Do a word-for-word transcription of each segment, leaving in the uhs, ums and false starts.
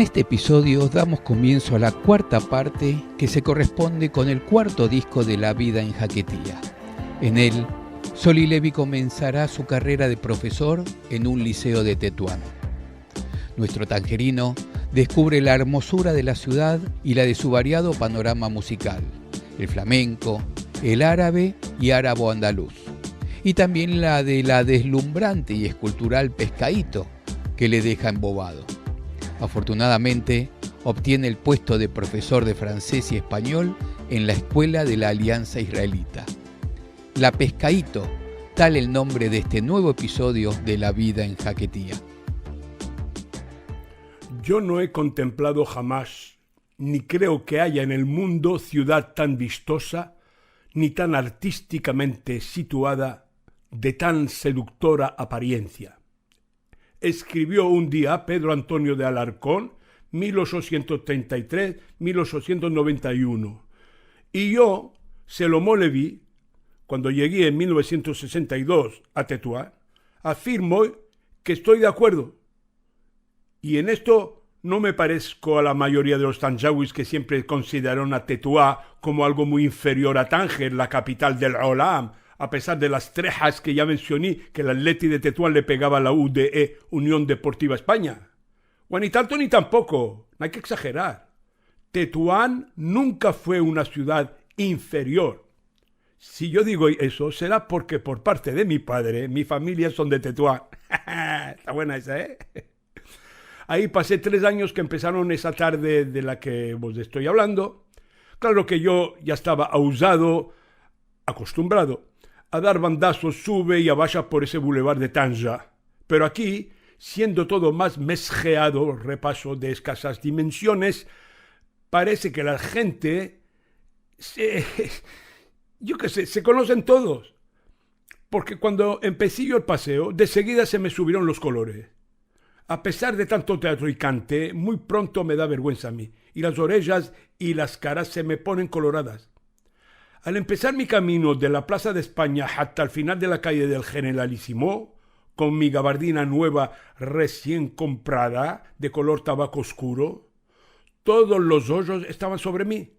este episodio damos comienzo a la cuarta parte que se corresponde con el cuarto disco de La vida en Jaquetía. En él, Soli Levi comenzará su carrera de profesor en un liceo de Tetuán. Nuestro tangerino descubre la hermosura de la ciudad y la de su variado panorama musical, el flamenco, el árabe y árabo andaluz, y también la de la deslumbrante y escultural Pescadito, que le deja embobado. Afortunadamente, obtiene el puesto de profesor de francés y español en la Escuela de la Alianza Israelita. La Pescadito, tal el nombre de este nuevo episodio de La vida en Jaquetía. Yo no he contemplado jamás, ni creo que haya en el mundo, ciudad tan vistosa, ni tan artísticamente situada, de tan seductora apariencia. Escribió un día Pedro Antonio de Alarcón, mil ochocientos treinta y tres, mil ochocientos noventa y uno. Y yo, Soli Levi, cuando llegué en mil novecientos sesenta y dos a Tetuán, afirmo que estoy de acuerdo. Y en esto no me parezco a la mayoría de los tanjawis que siempre consideraron a Tetuán como algo muy inferior a Tánger, la capital del olam, a pesar de las trejas que ya mencioné que el Atleti de Tetuán le pegaba a la U D E, Unión Deportiva España. Bueno, ni tanto ni tampoco, no hay que exagerar. Tetuán nunca fue una ciudad inferior. Si yo digo eso, será porque por parte de mi padre, mi familia son de Tetuán. Está buena esa, ¿eh? Ahí pasé tres años que empezaron esa tarde de la que vos estoy hablando. Claro que yo ya estaba auzado, acostumbrado a dar bandazos, sube y abaja por ese bulevar de Tanja. Pero aquí, siendo todo más mesjeado, repaso de escasas dimensiones, parece que la gente se, yo qué sé, se conocen todos. Porque cuando empecé yo el paseo, de seguida se me subieron los colores. A pesar de tanto teatro y cante, muy pronto me da vergüenza a mí, y las orejas y las caras se me ponen coloradas. Al empezar mi camino de la Plaza de España hasta el final de la calle del Generalísimo, con mi gabardina nueva recién comprada, de color tabaco oscuro, todos los ojos estaban sobre mí,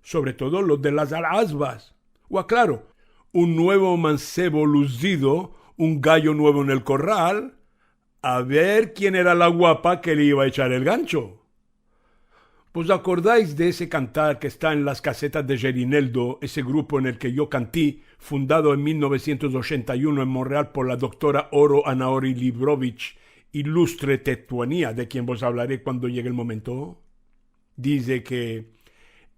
sobre todo los de las alazbas. O aclaro, un nuevo mancebo luzido, un gallo nuevo en el corral, a ver quién era la guapa que le iba a echar el gancho. ¿Vos acordáis de ese cantar que está en las casetas de Gerineldo, ese grupo en el que yo cantí, fundado en mil novecientos ochenta y uno en Montreal por la doctora Oro Anaori Librovich, ilustre tetuanía, de quien vos hablaré cuando llegue el momento? Dize que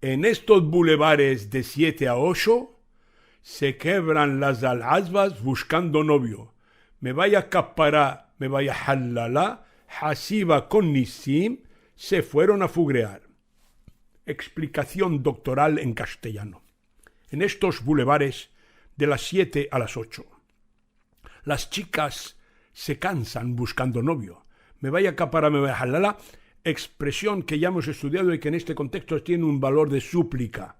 en estos bulevares de siete a ocho se kebran las alazbas bushkando novio. Me vaya kapara, me vaya halala, hasiba kon nisim, se fueron a fugrear. Explikasion doktoral en kastelyano. En estos bulevares de las siete a las ocho. Las chikas se kansan bushkando novio. Me vaya kapara, me vaya halala, ekspresion ke ya emos estudiado i ke en este konteksto tiene un valor de suplika.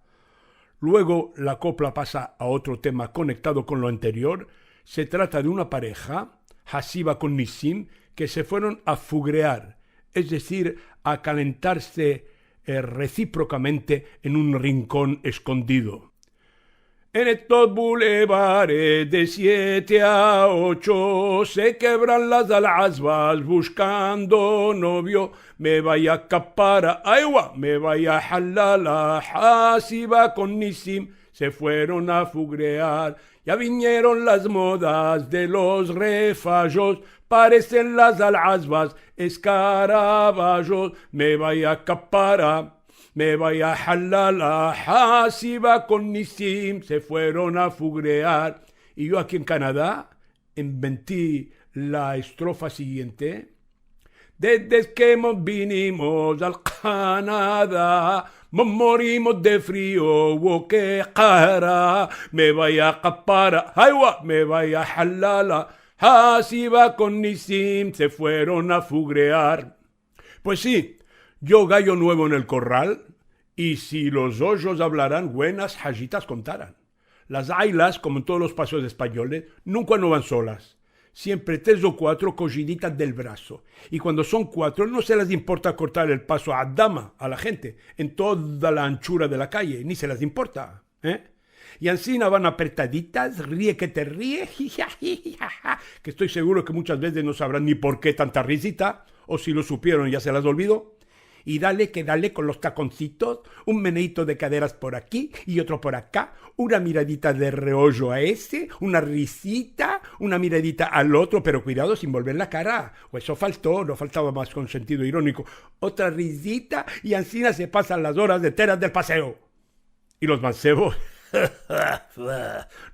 Luego, la kopla pasa a otro tema konektado kon lo anterior. Se trata de una pareja, hasiba kon nisim, ke se fueron a fugrear, es dezir, a kalentarse, eh, resiprokamente en un rinkon eskondido. En estos bulevares de siete a ocho se kebran las alazbas bushkando novio. Me vaya kapara, aywa, me vaya halala, hasiba kon nisim, se fueron a fugrear. Ya vinieron las modas de los refajos, parecen las alazbas eskarabajos. Me vaya kapara, me vaya halala, hasiba kon nisim, se fueron a fugrear. I yo aki en Kanada inventi la estrofa siguiente. Dezde ke vinimos al Kanada, mo-, morimos de frio, o ke kara, me vaya kapara, aywa, me vaya halala, hasiba kon nisim, se fueron a fugrear. Pues si, yo gallo nuevo en el korral, i si los ojos avlaran, buenas hajitas kontaran. Las aylas, komo en todos los paseos espanyoles, nunka no van solas. siempre tres o kuatro kojiditas del braso. I kuando son kuatro, no se las importa kortar el paso a dama, a la djente, en toda la anchura de la kaye, ni se las importa, e? I ansina van apertaditas, rie ke te rie, jijajijaja, ke esto seguro ke munchas vezes no savran ni por ke tanta rizita, o si lo supieron ya se las olvido. I dale ke dale kon los takonsitos, un meneito de kaderas por aki i otro por aka, una miradita de reojo a este, una rizita, una miradita al otro, pero kuidado sin volver la kara. O eso falto, no faltava mas ke un sentido ironiko. Otra rizita, i ansina se pasan las oras enteras del paseo. I los mansevos,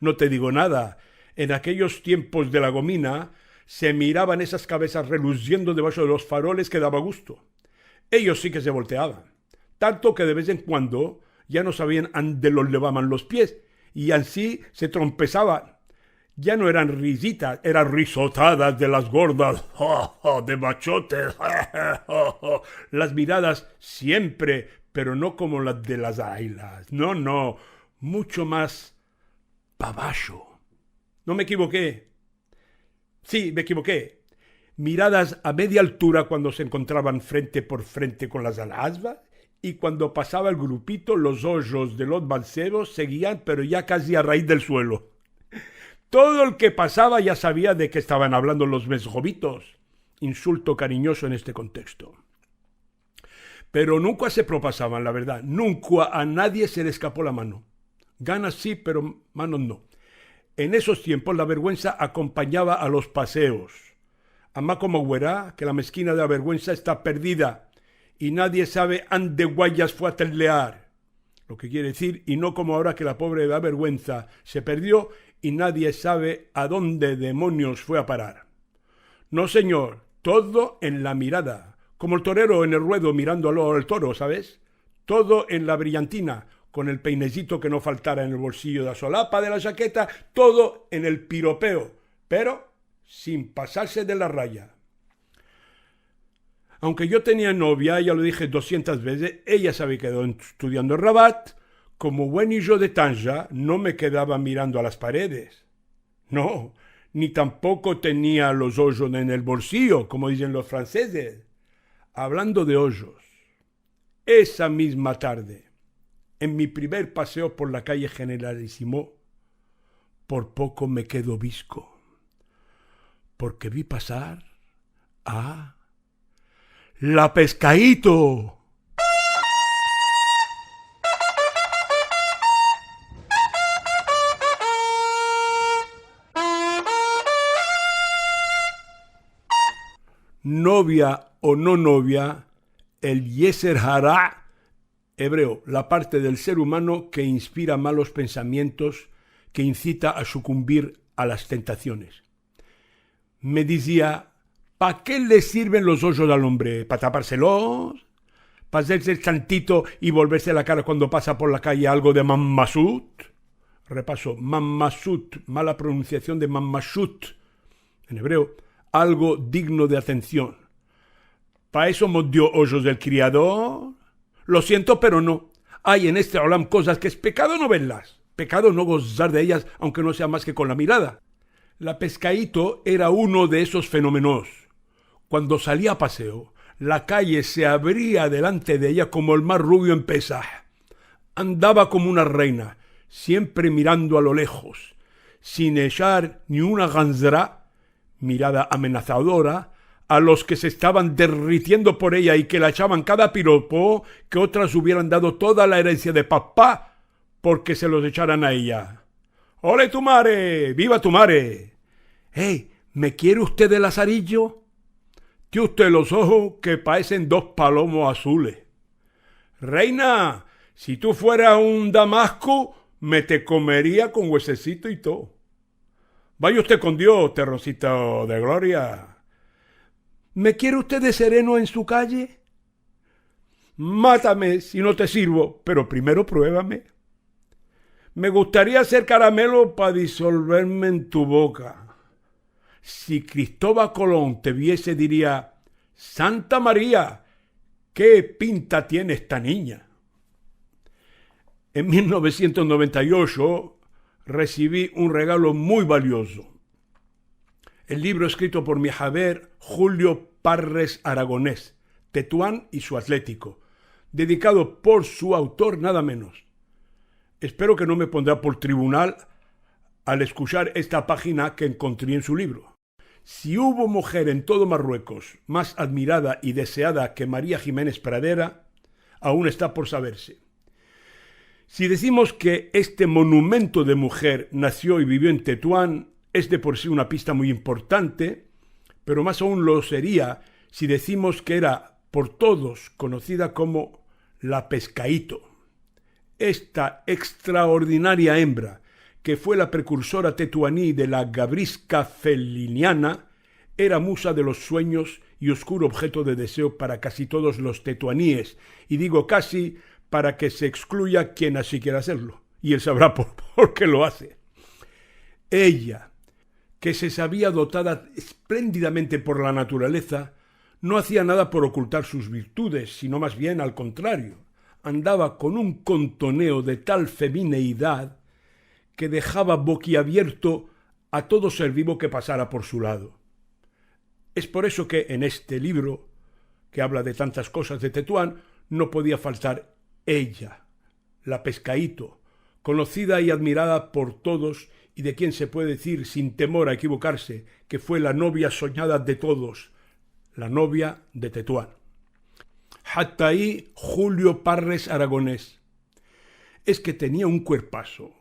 no te digo nada. En akeyos tiempos de la gomina, se miravan esas kavezas reluziendo debasho de los faroles ke dava gusto. Eyos si ke se volteavan, tanto ke de vez en kuando ya no savian ande los levavan los pies, i ansi se trompesavan. Ya no eran rizitas, eran risotadas de las gordas, de machotes. Las miradas siempre, pero no komo las de las ailas. No, no, muncho mas pa basho. No me ekivoke. Si, me ekivoke. Miradas a media altura kuando se enkontravan frente por frente kon las alazvas, i kuando pasava el grupito, los ojos de los mansevos seguian, pero ya kaji a raiz del suelo. Todo el ke pasava ya savia de ke estavan avlando los mesgovitos. Insulto karinyozo en este konteksto. Pero nunka se propasavan, la verdad. Nunka a nadie se le eskapo la mano. Ganas si, pero manos no. En esos tiempos la verguensa akompanyava a los paseos. Ama komo guera ke la meskina de la verguensa esta perdida i nadie save ande guayas fue a telear. Lo ke kiere dizir, i no komo agora ke la povre de la verguensa se perdio i nadie save adonde demonios fue a parar. No, senyor, todo en la mirada, komo el torero en el ruedo mirando al, al toro, saves? Todo en la brillantina, kon el peinezito ke no faltara en el bolsillo de la solapa de la jaketa, todo en el piropeo, pero sin pasarse de la raya. Aunke yo tenia novia, ya lo dije dosientas vezes, eya se avia kedado estudiando en Rabat, komo buen ijo de Tanja, no me kedava mirando a las paredes. No, ni tampoko tenia los ojos en el bolsillo, komo dizen los fransezes. Avlando de ojos, esa mizma tarde, en mi primer paseo por la kaye Generalisimo, por poko me kedo bizko, porke vi pasar a la Peskaito. Novia o no novia, el yeser hara, ebreo, la parte del ser umano ke inspira malos pensamientos, ke insita a sukumbir a las tentaziones. Me dizia, pa ke le sirven los ojos al ombre? Pa taparselos? Pa azerse el santito i volverse la kara kuando pasa por la kaye algo de mamasut? Repaso, mamasut, mala pronunsiasion de mamashut. En ebreo, algo digno de atension. Pa eso mos dio ojos el Kriador? Lo siento, pero no. Ay en este olam kozas ke es pekado no verlas, pekado no gozar de eyas, aunke no sea mas ke kon la mirada. La Peskaito era uno de esos fenomenos. Kuando salia a paseo, la kaye se avria delante de eya komo el mar rubio en Pesah. Andava komo una reina, siempre mirando a lo lejos, sin echar ni una ganzera, mirada amenazadora, a los ke se estavan derritiendo por eya i ke la echavan kada piropo ke otras uvieran dado toda la erensia de papa porke se los echaran a eya. ¡Ole tu mare! ¡Viva tu mare! Ey, me kiere uste de lazarijo? Tie uste los ojos ke paresen dos palomos azules. Reina, si tu fueras un damasko, me te komeria kon huesesito i to. Vaya uste kon Dio, terroncito de gloria. ¿Me kiere uste de sereno en su kaye? Matame si no te sirvo, pero primero pruevame. Me gustaria ser karamelo pa disolverme en tu boka. Si Kristova Kolon te viese, diria: "Santa Maria, ke pinta tiene esta ninya?". En mil novesientos noventa i osho resivi un regalo muy valiozo. El libro eskrito por mi haver Julio Parres Aragonés, Tetuan i su Atletiko, dedikado por su autor nada menos. Espero ke no me pondra por tribunal al eskuchar esta pajina ke enkontri en su libro. Si uvo mujer en todo Marruekos mas admirada i deseada ke Maria Jimenez Pradera, aun esta por saverse. Si dizimos ke este monumento de mujer nasio i bivio en Tetuan, es de por si una pista muy importante, pero mas aun lo seria si dizimos ke era por todos konosida komo la Peskaito. Esta ekstraordinaria embra, ke fue la prekursora tetuani de la gavriska feliniana, era muza de los suenyos i oskuro objeto de deseo para kasi todos los tetuanies, i digo kasi para ke se ekskluya kien asi kiera azerlo, i el savra por, por ke lo aze. Eya, ke se savia dotada esplendidamente por la naturaleza, no azia nada por okultar sus virtudes, sino mas bien al kontrario, andava kon un kontoneo de tal femineidad ke dejava bokiavierto a todo ser vivo ke pasara por su lado. Es por eso ke en este libro, ke avla de tantas kozas de Tetuan, no podia faltar eya, la Peskaito, konosida i admirada por todos i de kien se puede dizir sin temor a ekivokarse ke fue la novia sonyada de todos, la novia de Tetuan. Hata ayi Julio Parres Aragonés. Es ke tenia un kuerpazo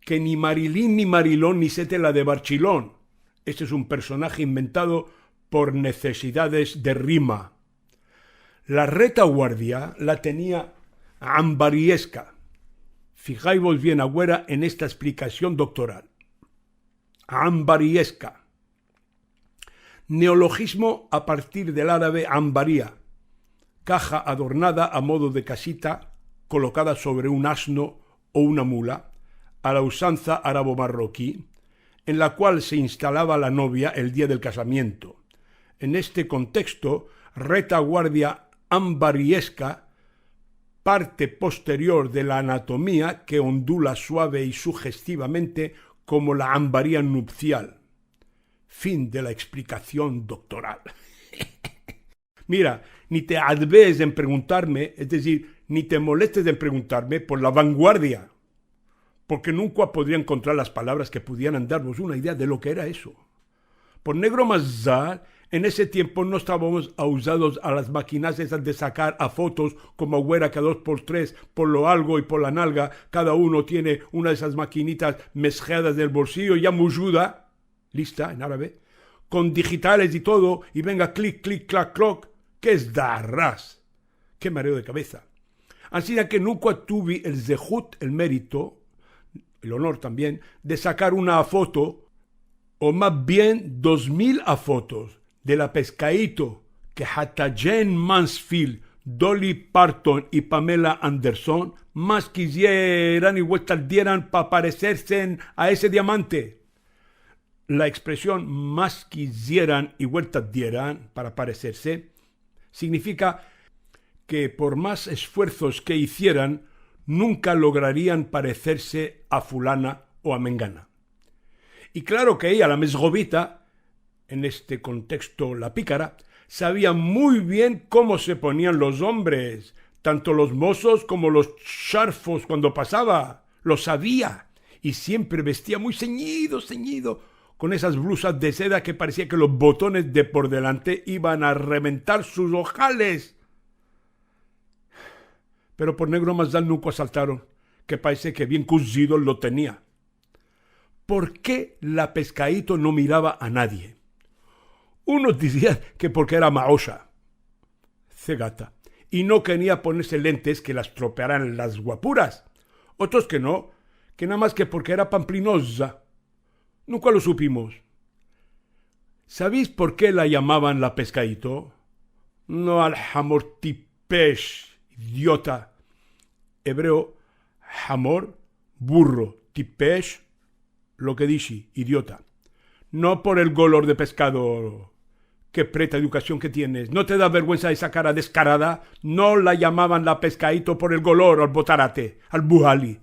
ke ni Marilin ni Marilon ni Setela de Barchilon. Este es un personaje inventado por nesesidades de rima. La retaguardia la tenia ambarieska. Fijaivos bien aguera en esta eksplikasion doktoral. Ambarieska. Neolojizmo a partir del arabe ambaria, kaja adornada a modo de kasita kolokada sovre un asno o una mula, a la usanza arabo-marroki, en la kual se instalava la novia el dia del kazamiento. En este konteksto, retaguardia ambarieska, parte posterior de la anatomia ke ondula suave i sujestivamente komo la ambaria nupsial. Fin de la eksplikasion doktoral. Mira, ni te adves en preguntarme, es dizir, ni te molestes en preguntarme por la vanguardia, porke nunka podria enkontrar las palavras ke pudieran darvos una idea de lo ke era eso. Por negro mazal, en ese tiempo no estavamos auzados a las makinas esas de sakar a fotos komo aguera ke a dos por tres, por lo algo i por la nalga, kada uno tiene una de esas makinitas mesjeadas del bolsillo, ya mujuda, lista en arabe, kon dijitales i todo, i venga klik, klik, klak, klok, ke es darras, ke mareo de kavesa. Ansina ke nunka tuvi el zehut, el merito, el onor tambien, de sakar una afoto, o mas bien dos mil afotos, de la Peskaito, ke hata Jayne Mansfield, Dolly Parton i Pamela Anderson mas kizieran i vueltas dieran pa pareserse a ese diamante. La ekspresion mas kizieran i vueltas dieran para pareserse signifika ke por mas esfuerzos ke izieran, nunka lograrian pareserse a fulana o a mengana. I klaro ke eya, la mesgovita, en este konteksto la pikara, savia muy bien komo se ponian los ombres, tanto los mozos komo los sharfos kuando pasava, lo savia, i siempre vestia muy senyido, senyido, kon esas blusas de seda ke paresia ke los botones de por delante ivan a reventar sus ojales. Pero por negro mazal nunka saltaron, ke parese ke bien kuzido lo tenia. Por ke la Peskaito no mirava a nadie? Unos dizian ke porke era maosha, cegata, i no keria ponerse lentes ke la estropearan las guapuras. Otros ke no, ke nada mas ke porke era pamplinoza. Nunka lo supimos. Saveis por ke la yamavan la Peskaito? No al hamor tipesh, idiota. Ebreo, hamor, burro, tipesh, lo ke dishi, idiota. No por el golor de peskado. Ke preta edukasion ke tienes. No te da verguensa esa kara deskarada? No la yamavan la Peskaito por el golor al botarate, al buhali.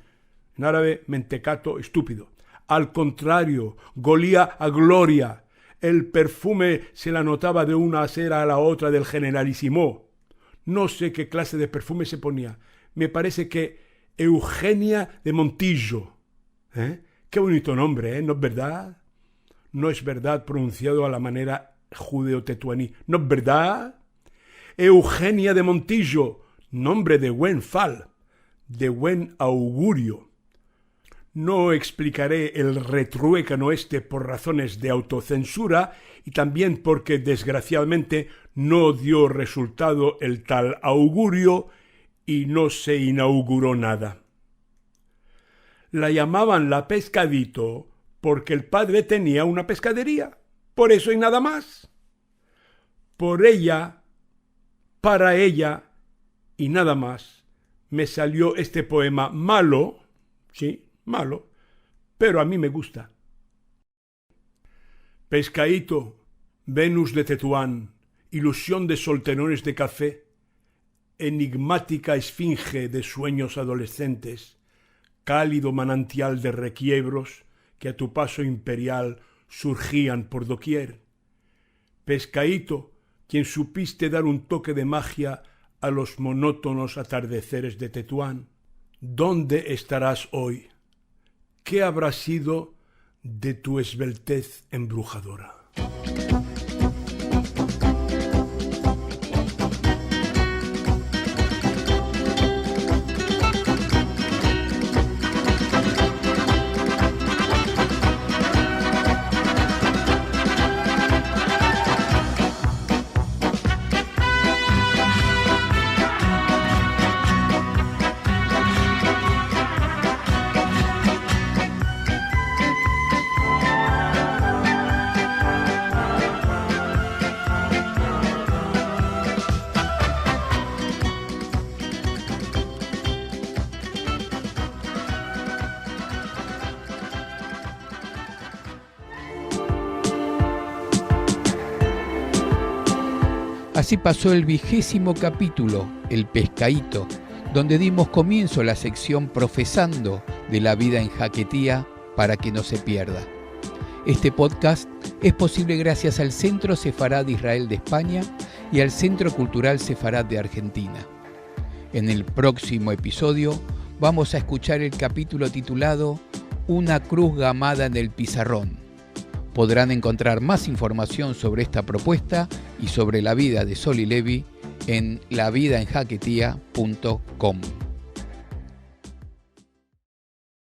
En arabe, mentekato, estupido. Al kontrario, golia a gloria. El perfume se la notava de una asera a la otra del Generalísimo. No se ke klase de perfume se ponia. Me parese ke Eugenia de Montijo. E? Ke bonito nombre, e? No es verdad? No es verdad, pronunsiado a la manera judeo-tetuani. No es verdad? Eugenia de Montijo, nombre de buen fal, de buen augurio. No eksplikare el retruekano este por razones de autosensura i tambien porke, desgraciadamente, no dio resultado el tal augurio i no se inauguro nada. La yamavan la Peskadito porke el padre tenia una peskaderia. Por esto i nada mas. Por eya, para eya i nada mas, me salio este poema malo, si, malo, pero a mi me gusta. Peskaito, Venus de Tetuan, ilusion de solterones de kafe, enigmatika esfinje de suenyos adoleshentes, kalido manantial de rekiebros ke a tu paso imperial surjian por dokier. Peskaito, kien supiste dar un toke de majia a los monotonos atardeseres de Tetuan. Donde estaras oy? Ke avra sido de tu esveltez embrujadora? Así pasó el vigésimo capítulo, El Pescadito, donde dimos comienzo a la sección Profesando de la vida en Jaquetía para que no se pierda. Este podcast es posible gracias al Centro Sefarad Israel de España y al Centro Cultural Sefarad de Argentina. En el próximo episodio vamos a escuchar el capítulo titulado Una cruz gamada en el pizarrón. Podrán encontrar más información sobre esta propuesta y sobre la vida de Soli Levi en lavidaenjaquetia punto com.